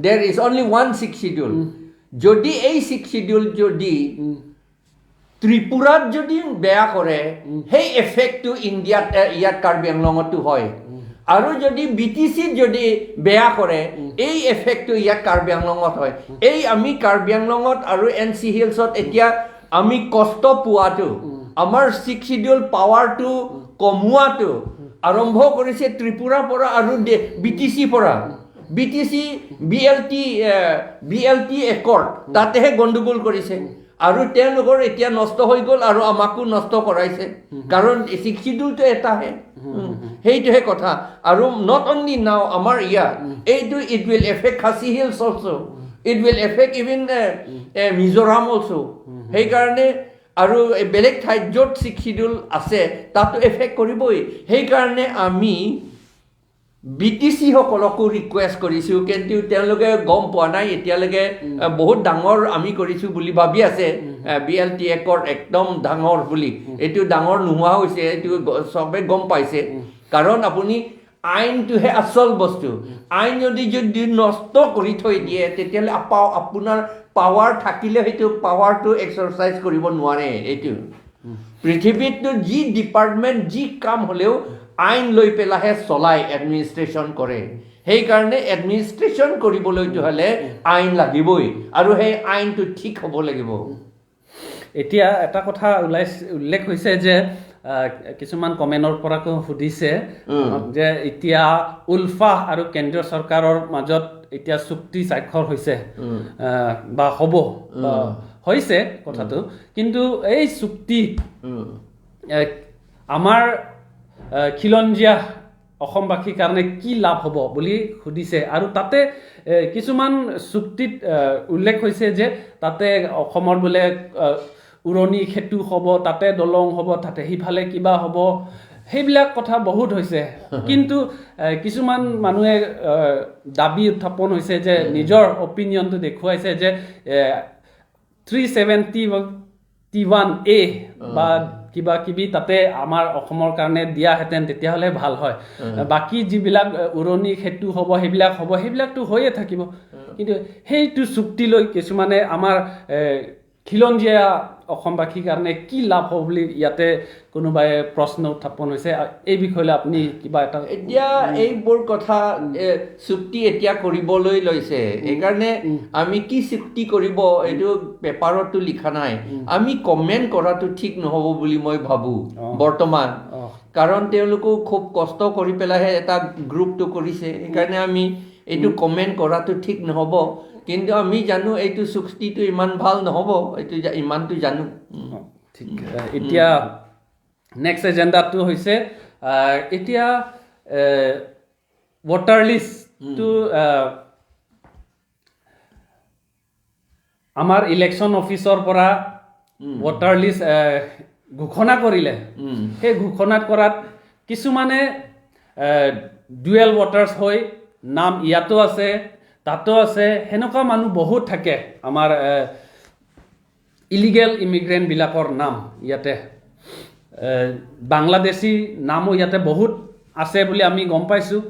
there is only one 6 schedule. যদি এই 6 শিডিউল যদি ত্ৰিপুৰাত যদি বেয়া কৰে, সেই এফেক্টটো ইণ্ডিয়াত, ইয়াত কাৰ্বি আংলঙতো হয়। আৰু যদি বি টি চিত যদি বেয়া কৰে, এই এফেক্টটো ইয়াত কাৰ্বি আংলঙত হয়। এই আমি কাৰ্বি আংলঙত আৰু এন চি হিলছত এতিয়া আমি কষ্ট পোৱাটো, আমাৰ ছিক্স চিডিউল পাৱাৰটো কমোৱাটো আৰম্ভ কৰিছে ত্ৰিপুৰাৰ পৰা আৰু বি টি চিৰ পৰা। B T C B L T accord তাতেহে গণ্ডগোল কৰিছে আৰু তেওঁলোকৰ এতিয়া নষ্ট হৈ গ'ল আৰু আমাকো নষ্ট কৰাইছে, কাৰণ ছিক্স চিডিউলটো এটাহে। সেইটোহে কথা। আৰু not only নাও আমাৰ ইয়াত এইটো it will affect Khasi Hills also, it will affect even Mizoram also. সেইকাৰণে আৰু বেলেগ ঠাইত য'ত ছিক্স চিডিউল আছে তাতো এফেক্ট কৰিবই। সেইকাৰণে আমি বি টি চিসকলকো ৰিকুৱেষ্ট কৰিছোঁ, কিন্তু তেওঁলোকে গম পোৱা নাই এতিয়ালৈকে। বহুত ডাঙৰ আমি কৰিছোঁ বুলি ভাবি আছে, বি এল টি একৰ্ড একদম ডাঙৰ বুলি। এইটো ডাঙৰ নোহোৱা হৈছে, এইটো চবে গম পাইছে। কাৰণ আপুনি আইনটোহে আচল বস্তু। আইন যদি যদি নষ্ট কৰি থৈ দিয়ে, তেতিয়াহ'লে আপোনাৰ পাৱাৰ থাকিলে সেইটো পাৱাৰটো এক্সাৰচাইজ কৰিব নোৱাৰে। এইটো পৃথিৱীততো যি ডিপাৰ্টমেণ্ট যি কাম হ'লেও আইন লৈ পেলাইহে চলায়, এডমিনিষ্ট্ৰেশ্যন কৰে। সেইকাৰণে এডমিনিষ্ট্ৰেশ্যন কৰিবলৈতো হ'লে আইন লাগিবই আৰু সেই আইনটো ঠিক হ'ব লাগিব। এতিয়া এটা কথা ওলাইছে, উল্লেখ হৈছে যে কিছুমান কমেণ্টৰ পৰাকো সুধিছে যে এতিয়া উলফা আৰু কেন্দ্ৰীয় চৰকাৰৰ মাজত এতিয়া চুক্তি স্বাক্ষৰ হৈছে বা হ'ব হৈছে কথাটো, কিন্তু এই চুক্তি আমাৰ খিলঞ্জীয়া অসমবাসীৰ কাৰণে কি লাভ হ'ব বুলি সুধিছে। আৰু তাতে কিছুমান চুক্তিত উল্লেখ হৈছে যে তাতে অসমৰ বোলে উৰণি সেতু হ'ব, তাতে দলং হ'ব, তাতে সিফালে কিবা হ'ব, সেইবিলাক কথা বহুত হৈছে। কিন্তু কিছুমান মানুহে দাবী উত্থাপন হৈছে যে নিজৰ অপিনিয়নটো দেখুৱাইছে যে 371A বা কিবা কিবি তাতে আমাৰ অসমৰ কাৰণে দিয়াহেঁতেন তেতিয়াহ'লে ভাল হয়, বাকী যিবিলাক উৰণি সেতু হ'ব সেইবিলাক হ'ব, সেইবিলাকতো হৈয়ে থাকিব। কিন্তু সেইটো চুক্তি লৈ কিছুমানে আমাৰ খিলঞ্জীয়া অসমবাসীৰ কাৰণে কি লাভ হ'ব বুলি ইয়াতে কোনোবাই প্ৰশ্ন উত্থাপন হৈছে। এই বিষয়লৈ আপুনি কিবা এটা এতিয়া এইবোৰ কথা চুক্তি এতিয়া কৰিবলৈ লৈছে, সেইকাৰণে আমি কি চুক্তি কৰিব এইটো পেপাৰতো লিখা নাই, আমি কমেণ্ট কৰাটো ঠিক নহ'ব বুলি মই ভাবোঁ বৰ্তমান। কাৰণ তেওঁলোকেও খুব কষ্ট কৰি পেলাইহে এটা গ্ৰুপটো কৰিছে, সেইকাৰণে আমি এইটো কমেণ্ট কৰাটো ঠিক নহ'ব। কিন্তু আমি জানো এইটো চুক্তিটো ইমান ভাল নহ'ব, এইটো ইমানটো জানো। ঠিক, এতিয়া নেক্সট এজেণ্ডাটো হৈছে এতিয়া ভোটাৰ লিষ্টটো আমাৰ ইলেকশ্যন অফিচৰ পৰা ভোটাৰ লিষ্ট ঘোষণা কৰিলে। সেই ঘোষণা কৰাত কিছুমানে ডুৱেল ভোটাৰ্ছ হৈ নাম ইয়াতো আছে তাতো আছে, সেনেকুৱা মানুহ বহুত থাকে। আমাৰ ইলিগেল ইমিগ্ৰেণ্টবিলাকৰ নাম ইয়াতে, বাংলাদেশী নামো ইয়াতে বহুত আছে বুলি আমি গম পাইছোঁ।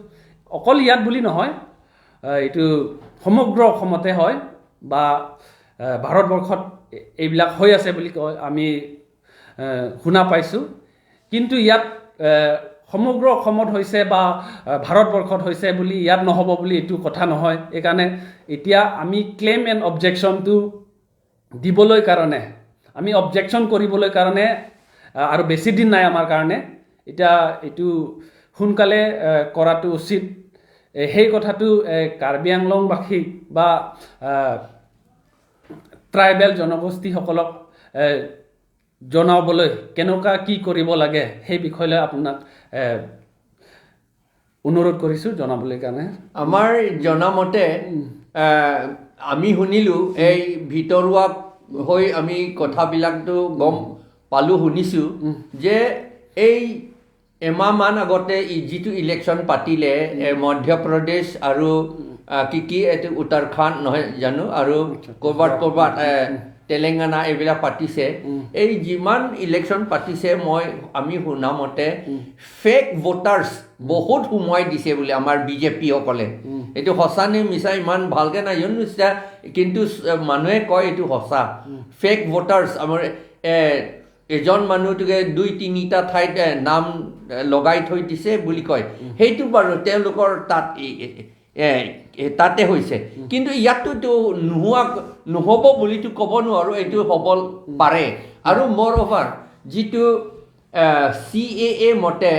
অকল ইয়াত বুলি নহয়, এইটো সমগ্ৰ অসমতে হয় বা ভাৰতবৰ্ষত এইবিলাক হৈ আছে বুলি কয়, আমি শুনা পাইছোঁ। কিন্তু ইয়াত সমগ্ৰ অসমত হৈছে বা ভাৰতবৰ্ষত হৈছে বুলি ইয়াত নহ'ব বুলি এইটো কথা নহয়। এইকাৰণে এতিয়া আমি ক্লেইম এণ্ড অবজেকশ্যনটো দিবলৈ কাৰণে, আমি অবজেকশ্যন কৰিবলৈ কাৰণে আৰু বেছি দিন নাই আমাৰ কাৰণে, এতিয়া এইটো সোনকালে কৰাটো উচিত। সেই কথাটো কাৰ্বি আংলংবাসী বা ট্ৰাইবেল জনগোষ্ঠীসকলক জনাবলৈ কেনেকুৱা কি কৰিব লাগে সেই বিষয়লৈ আপোনাক অনুৰোধ কৰিছোঁ জনাবলৈ কাৰণে। আমাৰ জনামতে আমি শুনিলোঁ, এই ভিতৰুৱা হৈ আমি কথাবিলাকতো গম পালোঁ, শুনিছোঁ যে এই এমাহমান আগতে যিটো ইলেকশ্যন পাতিলে মধ্যপ্ৰদেশ আৰু কি কি এইটো উত্তৰাখণ্ড নহয় জানো আৰু ক'ৰবাত ক'ৰবাত তেলেংগানা এইবিলাক পাতিছে, এই যিমান ইলেকশ্যন পাতিছে আমি শুনামতে ফেক ভোটাৰ্ছ বহুত সোমোৱাই দিছে বুলি আমাৰ বিজেপিসকলে। এইটো সঁচা নে মিছা ইমান ভালকৈ নাজানো, কিন্তু মানুহে কয় এইটো সঁচা। ফেক ভোটাৰ্ছ আমাৰ এজন মানুহটোকে দুই তিনিটা ঠাইত নাম লগাই থৈ দিছে বুলি কয়। সেইটো বাৰু তেওঁলোকৰ তাত তাতে হৈছে, কিন্তু ইয়াততো নোহোৱা নহ'ব বুলিতো ক'ব নোৱাৰোঁ, এইটো হ'ব পাৰে। আৰু মোৰ অভাৰ যিটো CAA মতে,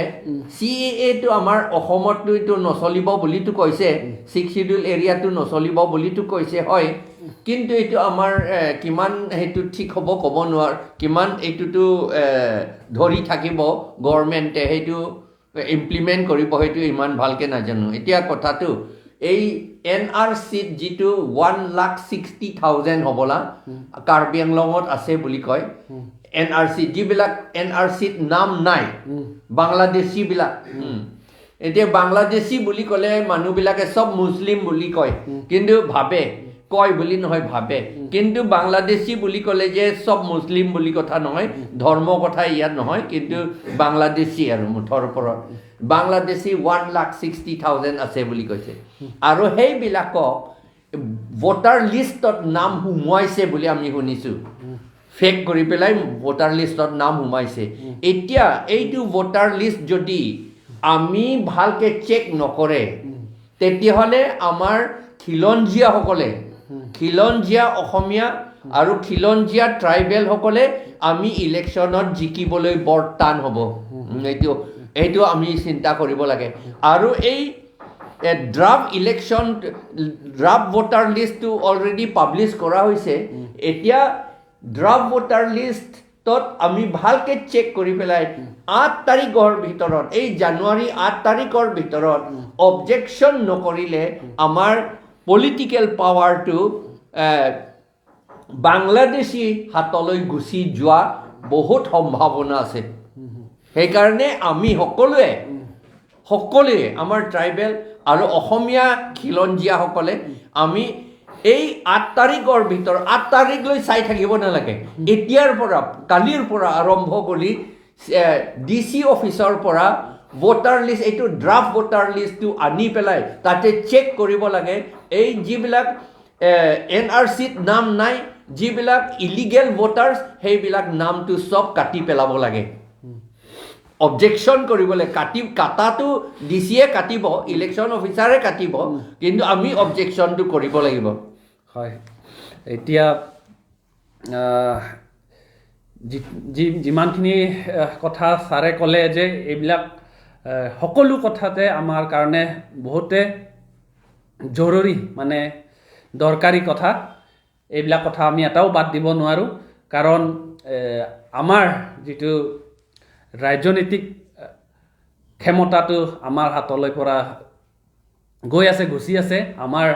CAAটো আমাৰ অসমততো এইটো নচলিব বুলিতো কৈছে, ছিক্স চিডিউল এৰিয়াটো নচলিব বুলিতো কৈছে হয়, কিন্তু এইটো আমাৰ কিমান সেইটো ঠিক হ'ব ক'ব নোৱাৰোঁ, কিমান এইটোতো ধৰি থাকিব গভৰ্ণমেণ্টে, সেইটো ইমপ্লিমেণ্ট কৰিব, সেইটো ইমান ভালকৈ নাজানো। এতিয়া কথাটো এই NRCত যিটো 1,60,000 হ'বলা কাৰ্বি আংলঙত আছে বুলি কয়, NRC যিবিলাক NRCত নাম নাই, বাংলাদেশীবিলাক। এতিয়া বাংলাদেশী বুলি ক'লে মানুহবিলাকে চব মুছলিম বুলি কয়, কিন্তু ভাবে, কয় বুলি নহয় ভাবে, কিন্তু বাংলাদেশী বুলি ক'লে যে চব মুছলিম বুলি কথা নহয়, ধৰ্ম কথা ইয়াত নহয়, কিন্তু বাংলাদেশী আৰু মুঠৰ ওপৰত বাংলাদেশী 1,60,000 আছে বুলি কৈছে। আৰু সেইবিলাকক ভোটাৰ লিষ্টত নাম সোমোৱাইছে বুলি আমি শুনিছোঁ, ফেক কৰি পেলাই ভোটাৰ লিষ্টত নাম সোমাইছে। এতিয়া এইটো ভোটাৰ লিষ্ট যদি আমি ভালকৈ চেক নকৰে, তেতিয়াহ'লে আমাৰ খিলঞ্জীয়াসকলে, খিলঞ্জীয়া অসমীয়া আৰু খিলঞ্জীয়া ট্ৰাইবেলসকলে আমি ইলেকশ্যনত জিকিবলৈ বৰ টান হ'ব। এইটো আমি চিন্তা কৰিব লাগে। আৰু এই ড্ৰাফ্ট ইলেকশ্যন, ড্ৰাফ্ট ভোটাৰ লিষ্টটো অলৰেডি পাব্লিছ কৰা হৈছে। এতিয়া ড্ৰাফ্ট ভোটাৰ লিষ্টত আমি ভালকৈ চেক কৰি পেলাই 8 তাৰিখৰ ভিতৰত, এই জানুৱাৰী 8 তাৰিখৰ ভিতৰত অবজেকশ্যন নকৰিলে আমাৰ পলিটিকেল পাৱাৰটো বাংলাদেশী হাতলৈ গুচি যোৱা বহুত সম্ভাৱনা আছে। সেইকাৰণে আমি সকলোৱে আমাৰ ট্ৰাইবেল আৰু অসমীয়া খিলঞ্জীয়াসকলে আমি এই 8 তাৰিখৰ ভিতৰত, 8 তাৰিখলৈ চাই থাকিব নালাগে, এতিয়াৰ পৰা কালিৰ পৰা আৰম্ভ কৰি DC অফিচৰ পৰা ভোটাৰ লিষ্ট, এইটো ড্ৰাফ্ট ভোটাৰ লিষ্টটো আনি পেলাই তাতে চেক কৰিব লাগে। এই যিবিলাক NRCত নাম নাই, যিবিলাক ইলিগেল ভোটাৰ্ছ, সেইবিলাক নামটো চব কাটি পেলাব লাগে, অবজেকশ্যন কৰিবলৈ। কাটাটো DCয়ে কাটিব, ইলেকশ্যন অফিচাৰে কাটিব, কিন্তু আমি অবজেকশ্যনটো কৰিব লাগিব। হয়, এতিয়া যিমানখিনি কথা ছাৰে ক'লে যে এইবিলাক সকলো কথাতে আমাৰ কাৰণে বহুতে জৰুৰী, মানে দৰকাৰী কথা। এইবিলাক কথা আমি এটাও বাদ দিব নোৱাৰোঁ, কাৰণ আমাৰ যিটো ৰাজনৈতিক ক্ষমতাটো আমাৰ হাতলৈ পৰা গৈ আছে, গুচি আছে। আমাৰ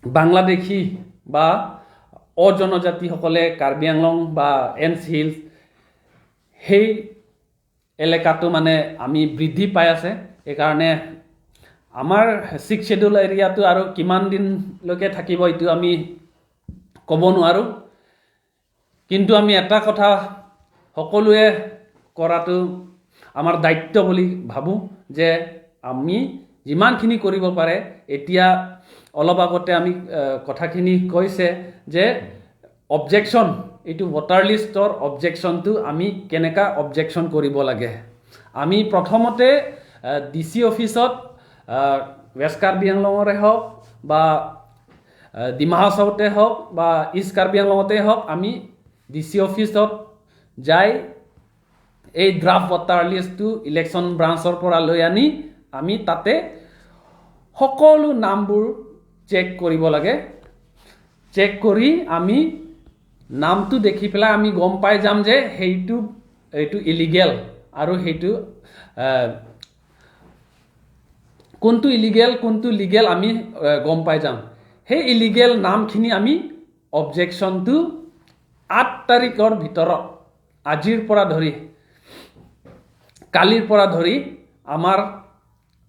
বাংলাদেশী বা অজনজাতিসকলে কাৰ্বি আংলং বা এনছ হিলছ সেই এলেকাটো মানে আমি বৃদ্ধি পাই আছে। সেইকাৰণে আমাৰ ছিক্স শ্বেডিউল এৰিয়াটো আৰু কিমান দিনলৈকে থাকিব এইটো আমি ক'ব নোৱাৰোঁ, কিন্তু আমি এটা কথা সকলোৱে কৰাটো আমাৰ দায়িত্ব বুলি ভাবোঁ যে আমি যিমানখিনি কৰিব পাৰে। এতিয়া অলপ আগতে আমি কথাখিনি কৈছে যে অবজেকশ্যন, এইটো ভোটাৰ লিষ্টৰ অবজেকশ্যনটো আমি কেনেকুৱা অবজেকশ্যন কৰিব লাগে। আমি প্ৰথমতে DC অফিচত ৱেষ্ট কাৰ্বি আংলঙৰে হওক বা ডিমা হাছাওতে হওক বা ইষ্ট কাৰ্বি আংলঙতে হওক, আমি DC অফিচত যাই এই ড্ৰাফ্ট ভোটাৰ লিষ্টটো ইলেকশ্যন ব্ৰাঞ্চৰ পৰা লৈ আনি আমি তাতে সকলো নামবোৰ চেক কৰিব লাগে। চেক কৰি আমি নামটো দেখি পেলাই আমি গম পাই যাম যে এইটো ইলিগেল আৰু সেইটো কোনটো ইলিগেল কোনটো লিগেল আমি গম পাই যাম। সেই ইলিগেল নামখিনি আমি অবজেকশ্যনটো 8 তাৰিখৰ ভিতৰত, আজিৰ পৰা ধৰি কালিৰ পৰা ধৰি আমাৰ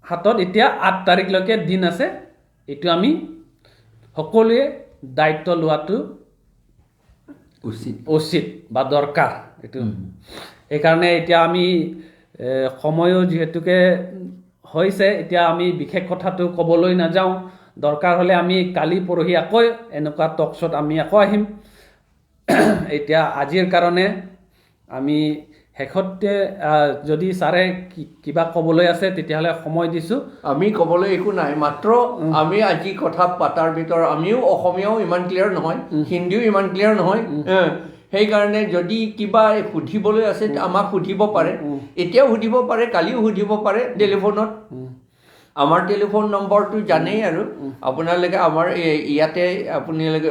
হাতত এতিয়া 8 তাৰিখলৈকে দিন আছে। এইটো আমি সকলোৱে দায়িত্ব লোৱাটো উচিত বা দৰকাৰ এইটো। সেইকাৰণে এতিয়া আমি সময়ো যিহেতুকে হৈছে, এতিয়া আমি বিশেষ কথাটো ক'বলৈ নাযাওঁ। দৰকাৰ হ'লে আমি কালি পৰহি আকৌ এনেকুৱা টক শ্ব'ত আমি আকৌ আহিম। এতিয়া আজিৰ কাৰণে আমি শেষতে যদি ছাৰে কিবা ক'বলৈ আছে তেতিয়াহ'লে সময় দিছোঁ। আমি ক'বলৈ একো নাই, মাত্ৰ আমি আজি কথা পতাৰ ভিতৰত আমিও অসমীয়াও ইমান ক্লিয়াৰ নহয়, হিন্দীও ইমান ক্লিয়াৰ নহয়, সেইকাৰণে যদি কিবা সুধিবলৈ আছে আমাক সুধিব পাৰে, এতিয়াও সুধিব পাৰে, কালিও সুধিব পাৰে টেলিফোনত। আমাৰ টেলিফোন নম্বৰটো জানেই আৰু আপোনালোকে আমাৰ ইয়াতে আপোনালোকে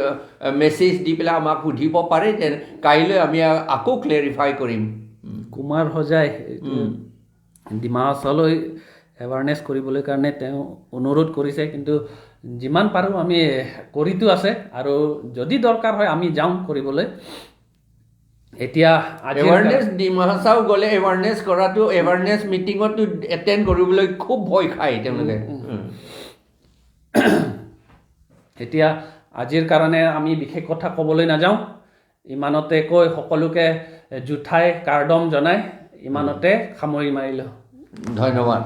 মেছেজ দি পেলাই আমাক সুধিব পাৰে, কাইলৈ আমি আকৌ ক্লেৰিফাই কৰিম। কুমাৰ সজাই ডিমা হাছাওলৈ এৱাৰনেছ কৰিবলৈ কাৰণে তেওঁ অনুৰোধ কৰিছে, কিন্তু যিমান পাৰোঁ আমি কৰিতো আছে, আৰু যদি দৰকাৰ হয় আমি যাওঁ কৰিবলৈ। এতিয়া এৱাৰনেছ ডিমা হাছাও গ'লে এৱাৰনেছ কৰাটো, এৱাৰনেছ মিটিঙতো এটেণ্ড কৰিবলৈ খুব ভয় খায় তেওঁলোকে। এতিয়া আজিৰ কাৰণে আমি বিশেষ কথা ক'বলৈ নাযাওঁ, ইমানতে কৈ সকলোকে জুঠাই কাৰ্ডম জনাই ইমানতে সামৰি মাৰিলোঁ। ধন্যবাদ।